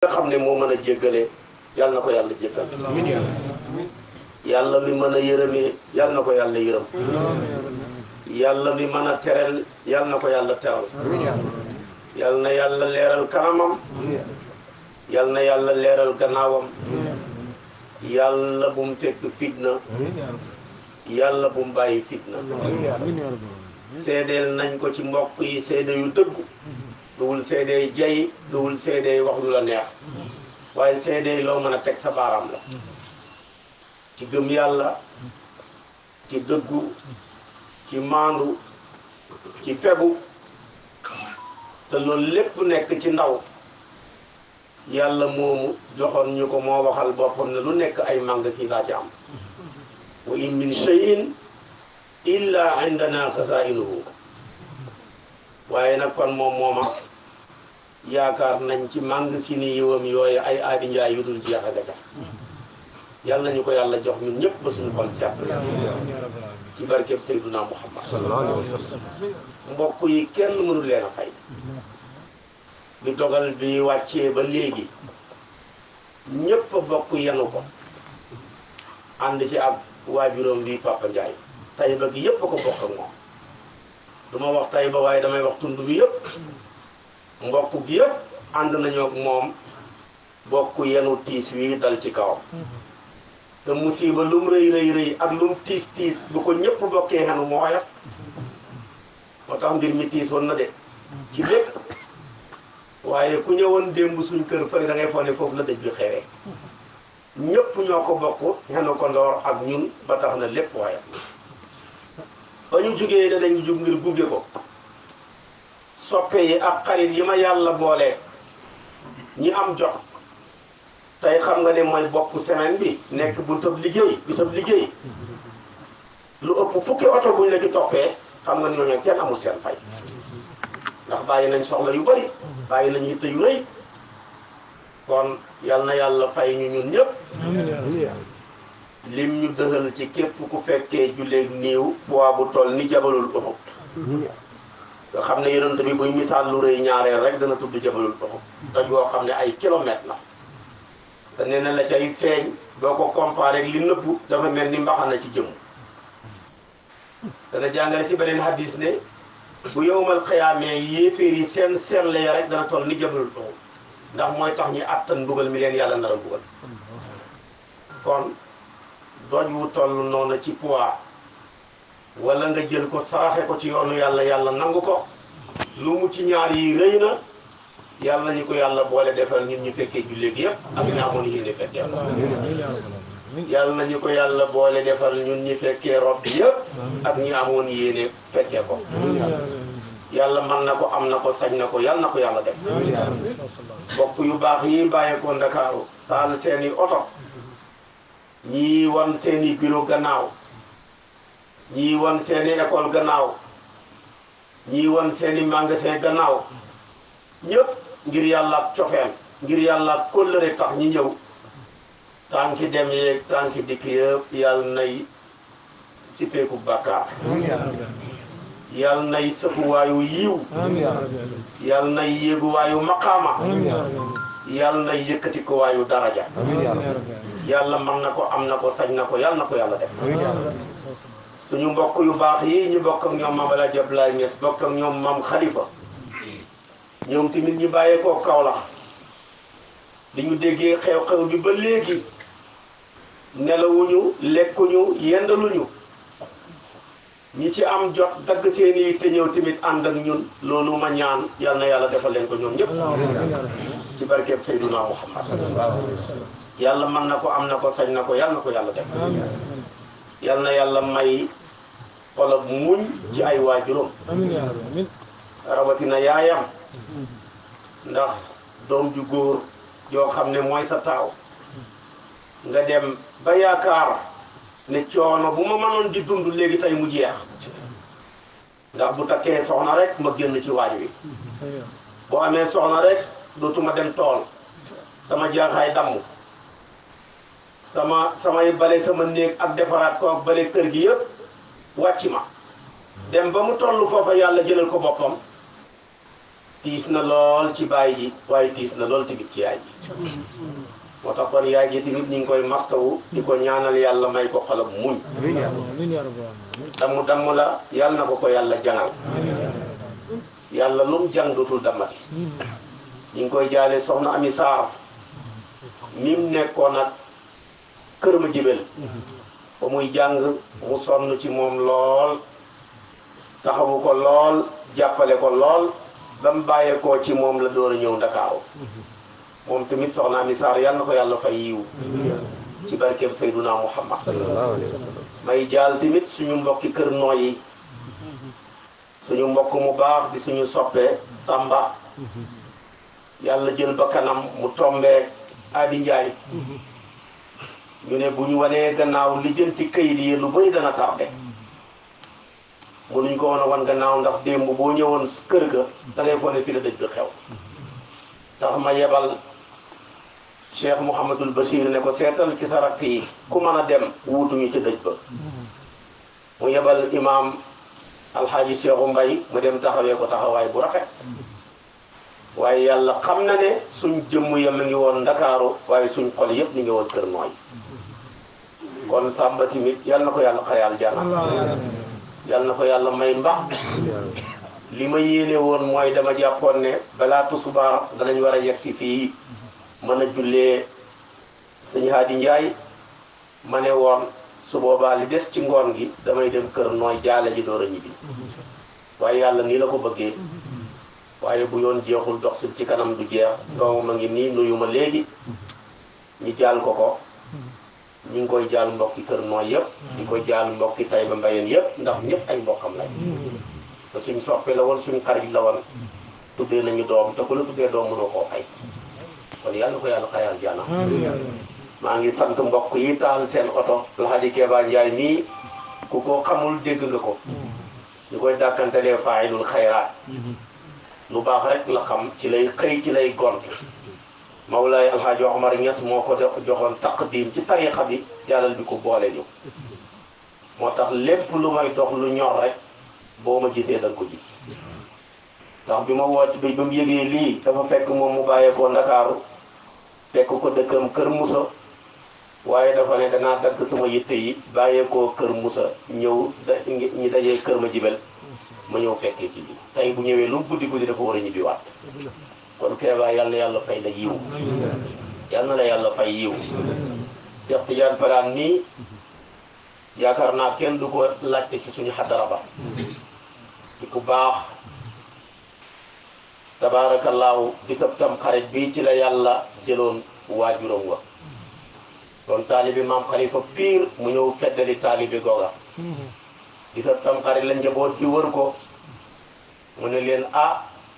nga xam ne moo mën a jéggale yàlla na ko yàlla jéggal yàlla mi mën a yërëmee yàlla na ko yàlla yërëm yàlla mi mën a teral yàlla na ko yàlla teral yàlla na yàlla leeral kanamam yàlla na yàlla leeral gannaawam yàlla bu mu fekk fitna yàlla bu mu bàyyi fitna seedeel nañ ko ci mbokk yi seede yu dëggu duwul seede jay duwul seede wax lu la neex waaye seede loo mën a teg sa baaraam la ci gëm yàlla ci dëggu ci maandu ci fegu te loolu lépp nekk ci ndaw yàlla moomu joxoon ñu ko moo waxal boppam ne lu nekk ay magasin laa ci am wa in min shay'in illa indana xazainuhu waaye nag kon moom mooma yaakaar nañ ci magasin yi yiwam yooyu ay aadi njaay yu dul jeex a gaja yàlla nañu ko yàlla jox ñun ñëpp ba suñu xol seet ci barkeb Seyduna Muhammad sallallahu alayhi wa sallam mbokk yi kenn mënu leen a fay bi dogal bi wàccee ba léegi ñëpp a bokk yenu ko ànd ci ak waajuram bi Papa Ndiaye Taïba gi yëpp a ko bokk ak moom du ma wax Taïba waaye damay wax tund bi yëpp mbokk gi yëpp ànd nañoo ak moom bokk yenu tiis wi dal ci kawam te musiba lum rëy rëy rëy ak lum tiis tiis bu ko ñëpp bokkee xenu moo woyof moo tax mbir mi tiis woon na de ci lépp waaye ku ñëwoon démb suñ kër fële da ngay foog ne foofu la dëj bi xewee ñëpp ñoo ko bokk xenu ko ndoor ak ñun ba tax na lépp woyof ba ñu jógee da dañu jóg ngir gunge ko soppe yi ak xarit yi ma yàlla boole ñi am jot tey xam nga ne mooy bopp semaine bi nekk buntab liggéey bisab liggéey lu ëpp fukki oto buñ la ci toppee xam nga ne ñooñu kenn amul seen fay ndax bàyyi nañ soxla yu bari bàyyi nañ yitte yu rëy kon yal na yàlla fay ñu ñun ñëpp lim ñu dëxal ci képp ku fekkee julleeg néew poids bu toll ni jabalul Uhud nga xam ne yonent bi buy misaal lu rëy ñaareel rek dana tudd jabalul Uhud doj boo xam ne ay kilomètres la te nee na la cay feeñ boo ko comparé li nëbbu dafa mel ni mbaxana ci jëmm dana jàngale ci beneen hadis ne bu yowmal xiyaamee yéeféer yi seen seetle ya rek dana toll ni jabalul Uhud ndax mooy tax ñi àttan mbugal mi leen yàlla nar a mbugal kon doj wu toll noonu ci poids wala nga jël ko saraxe ko ci yoonu yàlla yàlla nangu ko lu mu ci ñaar yi rëy na yàlla ñu ko yàlla boole defal ñun ñu fekkee jullit yëpp ak ñu amoon yéene fekkee yàlla nañu ko yàlla boole defal ñun ñu fekkee rob bi yëpp ak ñu amoon yéene fekkee ko yàlla mën na ko am na ko sañ na ko yàlla na ko yàlla def bokk yu baax yi bàyyeekoo Ndakaaru taal seeni oto ñii wan seeni bureau gannaaw ñii wan seeni école gannaaw ñii wan seeni magasin gannaaw ñëpp ngir yàlla ak cofeel ngir yàlla ak kóllëre tax ñi ñëw tànki dem yeeg tànki dikk yëpp yàlla nay sippeeku bàkkaar yàlla nay sëfuwaayu yiw yàlla nay yéeguwaayu maqaama yàlla nay yëkkatikuwaayu daraja yàlla mën na ko am na ko sañ na ko yàlla na ko yàlla def suñu mbokk yu baax yi ñu bokk ak ñoom Mame El Hadji Abdoulaye Niass bokk ak ñoom Mame Khalifa ñoom tamit ñu bàyyeekoo Kaolack bi ñu déggee xew-xew bi ba léegi nelawuñu lekkuñu yendaluñu ñi ci am jot dagg seen yi te ñëw tamit ànd ak ñun loolu ma ñaan yal na yàlla defal leen ko ñoom ñëpp ci barkeeb Seydina Muhammad yàlla mën na ko am na ko sañ na ko yal na ko yàlla def yal na yàlla may xolab muñ ci ay waajuram rawatina yaayam ndax doom ju góor yoo xam ne mooy sa taaw nga dem ba yaakaar ne coono bu ma mënoon di dund léegi tey mu jeex ndax bu takkee soxna rek ma génn ci waaj wi boo amee soxna rek dootuma dem tool sama jaaxaay damm samay bale sama néeg ak defaraat ko ak bale kër gi yëpp wàcc ma dem ba mu toll foofa yàlla jëlal ko boppam tiis na lool ci baay ji waaye tiis na lool tamit ci yaay ji moo tax kon yaay ji tamit ñu ngi koy mastawu di ko ñaanal yàlla may ko xolam muñ damm damm la yàlla na ko yàlla jangal yàlla lu mu jàng dootul dammati ñu ngi koy jaale soxna Ami Sarr mi mu nekkoon ak kër ma jibel ba muy jàng mu sonn ci moom lool taxawu ko lool jàppale ko lool ba mu bàyyeekoo ci moom la door a ñëw Ndakaaru moom tamit soxna Ami Sarr yàlla na ko yàlla fay yiw ci barkeeb Seyduna Muhammad may jaal tamit suñu mbokki kër nooyi suñu mbokk mu baax di suñu soppee Samba yàlla jël ba kanam mu tombeek Adi Njaay ñu ne bu ñu wanee gannaaw li jël ci këyit yi lu bëri dana tardé mënuñ ko woon a wan gannaaw ndax démb boo ñëwoon kër ga da ngay foog ne fii la dëj bi xew tax ma yebal Cheikh Mouhamadul Bachir ne ko seetal ci sa rakk yi ku mën a dem wuutuñu ci dëj ba mu yebal imaam alxaaji Cheikhu Mbay mu dem taxawee ko taxawaay bu rafet waaye yàlla xam na ne suñ jëmm ya mu ngi woon Ndakaaru waaye suñ xol yëpp ñu ngi woon kër nooy kon Samba tamit yal na ko yàlla xayaal jana yal na ko yàlla may mbax li ma yéene woon mooy dama jàppoon ne balaa tusubaar danañ war a yegg si fii mën a jullee sëñ Haadi Njaay ma ne woon su boobaa li des ci ngoon gi damay dem kër nooy jaale ji door a ñibbi waaye yàlla nii la ko bëggee waaye bu yoon jeexul dox sul ci kanam du jeex doomam a ngi nii nuyu ma léegi ñu jaal ko ñu ngi koy jaal mbokki kër nooy yëpp di ko jaal mbokki Tayba Mbayeen yëpp ndax ñëpp ay mbokkam lañ te suñ soppe la woon suñ xarit la woon tuddee nañu doom te ku la tuddee doom mënoo koo fay kon yàlla ko yàlla xayal jana maa ngi sant mbokk yi taal seen oto Alxaaji Keeba Njaay mii ku ko xamul dégg nga ko ñu koy dàkkantelee faayilul xayraat lu baax rek la xam ci lay xëy ci lay gont Mawlaay Alxaaji Omar Ñas moo ko joxoon taqdim ci tariqa bi jàllal bi ko boole ñu moo tax lépp lu may dox lu ñor rek boo ma gisee da nga ko gis ndax bi ma woote bi ba mu yëgee lii dafa fekk moom mu bàyyeekoo Ndakaaru fekk ko dëkkam Kër Musa waaye dafa ne danaa dagg sama yitte yi bàyyeekoo Kër Musa ñëw ñi dajee Kër ma jibel ma ñëw fekkee si bi tey bu ñëwee lu guddi guddi dafa war a ñibbi waat kon Keeba yal na yàlla fay la yiw yal na la yàlla fay yiw Cheikh Tidiane Fadane nii yaakaar naa kenn du ko laajte ci suñu xadara ba di ku baax tabaarakallaahu bisab tam xarit bii ci la yàlla jëloon waajuram wa doon taalibi maam Xalifa piir mu ñëw feddali taalibi googa bisab tam xarit la njaboot gi wër ko mu ne leen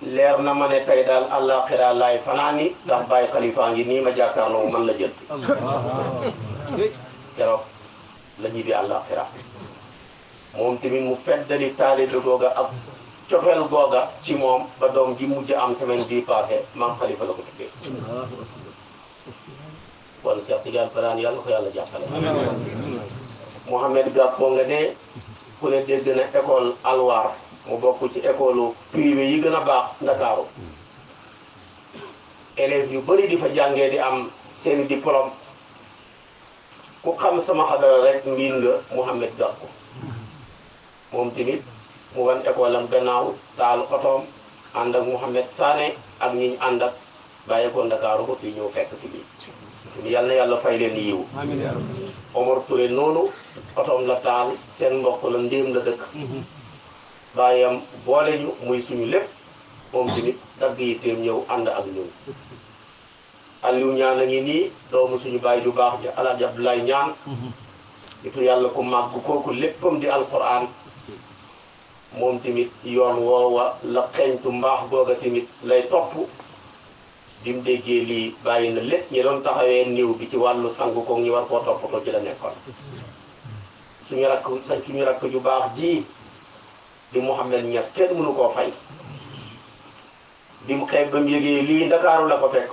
leer na ma ne tey daal àllaaxira laay fanaani ndax Baay Xalifa ngi nii ma jàkkaarloo man la jël si keroog la ñibbi àllaaxira moom tamit mu feddali taalibi googa ak cofeel googa ci moom ba doom ji mujj am semaine bii passé maam Xalifa la ko tuddee kon Cheikh Tidiane Fadane yàlla ko yàlla jàppale Mouhamed Gàppo nga ne ku ne dégg na école Alwar mu bokk ci école privé yi gën a baax Ndakaaru élèves yu bëri di fa jàngee di am seeni diplôme ku xam sama xadara rek miin nga Mouhamed Gàppo moom tamit mu wan école am gannaaw taal otoom ànd ak Mouhamed Sané ak ñi ñu ànd ak bàyyi ko Ndakaaru ba fii ñëw fekk si bi yal na yàlla fay leen yiw Omar Touré noonu otoom la taal seen mbokk la ndéem la dëkk bàyyam boole ñu muy suñu lépp moom tamit dagg yitteem ñëw ànd ak ñun Aliou Ñaan a ngi nii doomu suñu baay ju baax ji Alaaji Abdoulaye Ñaan nitu yàlla ku màgg kooku léppam di alquran moom tamit yoon woowa la xeeñtu mbaax googa tamit lay topp bi mu déggee lii bàyyi na lépp ñi doon taxawee niw bi ci wàllu sangu ko ñu war koo toppatoo ci la nekkoon suñu rakk ju baax ji di Mouhamed Niass kenn mënu koo fay bi mu xeeb ba mu yëgee lii Ndakaaru la ko fekk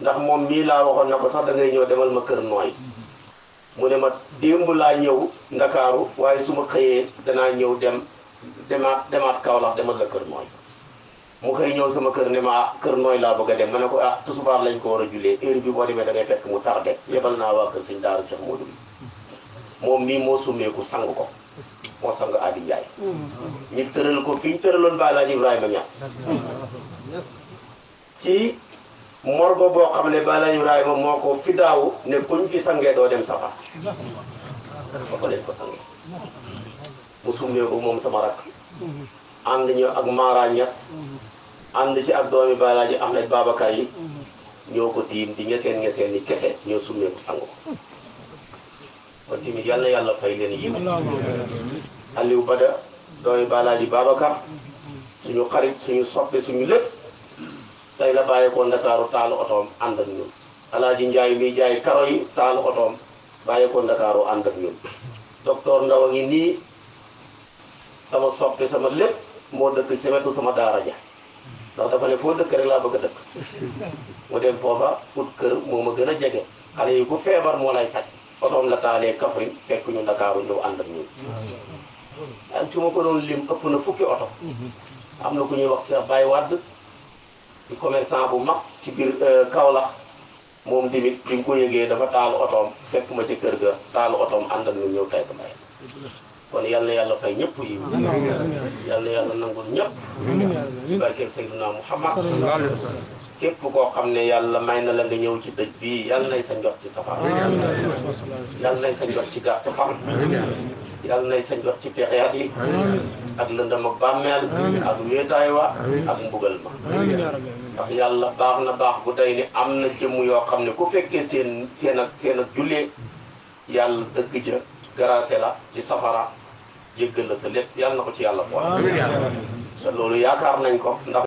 ndax moom mii laa waxoon na ko sax da ngay ñëw demal ma kër nooy mu ne ma démb laa ñëw Ndakaaru waaye su ma xëyee danaa ñëw demaat Kaolack demal la kër nooy mu xëy ñëw sama kër ne ma kër nooy laa bëgg a dem ma ne ko tusubaar lañ ko war a jullee heure bi boo demee da ngay fekk mu tardé yebal naa waa kër sëñ Daara Cheikh Modou bi moom mii moo summeeku sang ko moo sang Adi Ndiaye ñu tëral ko fi ñu tëraloon Baay Laaji Ibrahima Niass ci morgo boo xam ne Baay Laaji Ibrahima moo ko fi daaw ne kuñ fi sangee doo dem safar ba ko leen ko sangee mu summeeku moom sama rakk ànd ñu ak Mara Niass ànd ci ak doomi Baay Laaji Ahmed Babacar yi ñoo ko tiim di ñeseen ni kese ñoo summeeku sang ko kon tamit yal na yàlla fay leen yiw Aliou Bada doomi Baay Laaji Babacar suñu xarit suñu soppe suñu lépp tey la bàyyeekoo Ndakaaru taalu otoom ànd ak ñun Alaaji Njaay mi jaay karo yi taalu otoom bàyyeekoo Ndakaaru ànd ak ñun docteur Ndaw a ngi nii sama soppe sama lépp moo dëkk ci wetu sama daara ja ndax dafa ne foo dëkk rek laa bëgg a dëkk mu dem foofa ut kër moo ma gën a jege xale yi ku feebar moo lay faj otoom la taalee Kaffrine fekk ñu Ndakaaru ñëw ànd ak ñun ak ci ma ko doon lim ëpp na fukki oto am na ku ñuy wax Cheikh Baye Wade di commerçant bu mag ci biir Kaolack moom tamit bi nga ko yëgee dafa taalu otoom fekk ma ci kër ga taalu otoom ànd ak ñun ñëw tey ko mbay kon yal na yàlla fay ñëpp yi yal na yàlla nangul ñëpp ci barkeeb Seydina Muhammad képp koo xam ne yàlla may na la nga ñëw ci dëj bii yal nay sa njot ci safara yal nay sa njot ci gàtt fan yal nay sa njot ci texeat yi ak lëndam ak bàmmeel ak wéetaay wa ak mbugal ma ndax yàlla baax na baax bu day ni am na jëmm yoo xam ne ku fekkee seen ak jullee yàlla dëgg ja garaase la ci safara jéggal la sa lépp yàlla na ko ci yàlla boole te loolu yaakaar nañ ko ndax